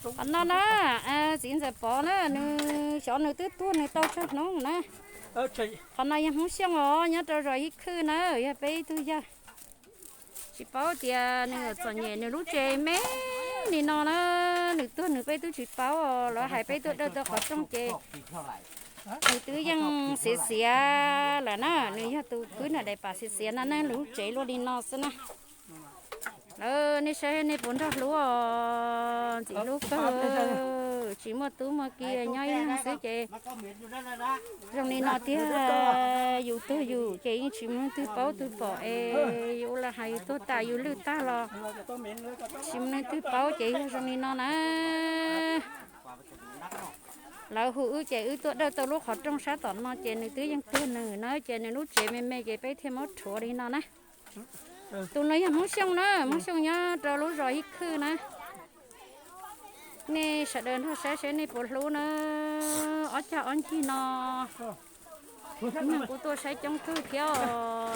Qhov no na, txiv ntxawm Pov na, nws xyov nws twb tuag nws tau tsawg hnub na. Qhov no yog Hmoob Xyooj os, nyob rau zos Ib Khwj na, yog peb ib tug yawg. Tsis paub tias nws txom nyem nws lub tsev me li no na, nws tuag nws peb twb tsis paub, lawv hais peb tuaj dawj tau qhov rooj ces nws twb yeej xiav xiav lawm na, nws yog tus kwv nram daim pam xiav xiav no ne, lub tsev luaj li no xwb na. Lawv nej saib nej puas nrog hlub os, ntxim hlub kawg, tsis muaj tub muaj ki nyob ib leeg xwb ces zoo li no tiag, yus tuag yus ces yeej tsis muaj leej twg paub twg pom es yus ua li hais yus tuag tas yus lwj tag los tsis muaj leej twg paub ces yog zoo li no na. Lawv hu wb ces wb tuaj dawj tau lub qhov rooj sab tom no ces nws twb yeej tuag nws na ces nws lub tsev me me ces peb thiaj muab rhuav li no na. Tus no yog Hmoob Xyooj na, Hmoob Xyooj nyob rau lub zos Ib Khwj na. Nej sawv daws nrog saib saib nej puas hlub na. Ob cag ob ncig no neeg kuj tuaj saib coob kawg thiab os,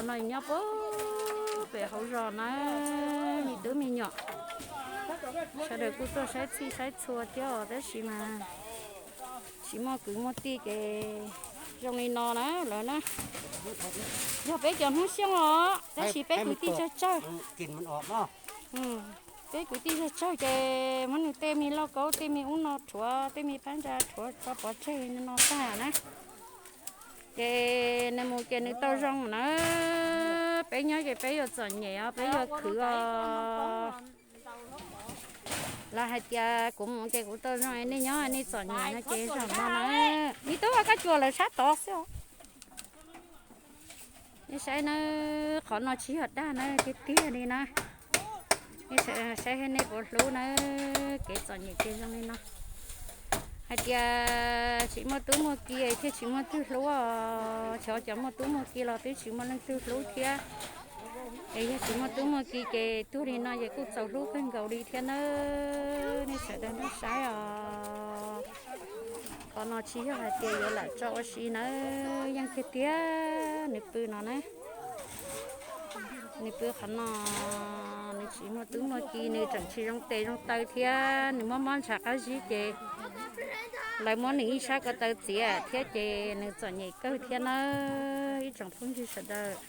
no nyob puag pem hauv zos na, me tub me nyuam sawv daws kuj tuaj saib txhij saib txhua thiab os, tab sis mas tsis muaj kwv muaj tij ces zoo li no na lawm na. Yog peb cov Hmoob Xyooj os, tab sis peb kwv tij tsawg tsawg. Peb kwv tij tsawg tsawg ces muab nws tej me lauj kaub tej me ub no rhuav, tej me phab ntsa rhuav tso pov tseg no tag na. Ces nws mus ces nws tau zoo na. Peb nyob ces peb yuav txom nyem os, peb yuav khwv os. Lawv hais tias kuv mus ces kuv tau zoo, nej nyob nej txom nyem no ces zoo no na. Me tub, koj cuag lawv sab tod xwb os. Nej saib na, qhov no tsis yog dag na, tiag tiag li na. Nej saib nej puas hlub na, kev txom nyem ces zoo li no. Hais tias tsis muaj tub muaj ki thiaj tsis muaj twg hlub os, xyov cov muaj tub muaj ki los twb tsis muaj leej twg hlub thiab. Es yog tsis muaj tub muaj ki ces tuag li no ces kuj txaus hlub kawg nkaus li thiab nawb, nej sawv daws nrog saib os. Qhov no tsis yog hais tias yuav lam tso ua si nawb, yeej tiag tiag nws pw no na. Nws pw qhov no, nws tsis muaj tub muaj ki, nws tseem tsis zoo tes zoo taw thiab, nws mob mob ntshav qab zib ces lawv muab nws ib sab ko taw txiav thiab ces nws txom nyem kawg thiab nawb ib tsoom phooj ywg sawv daws.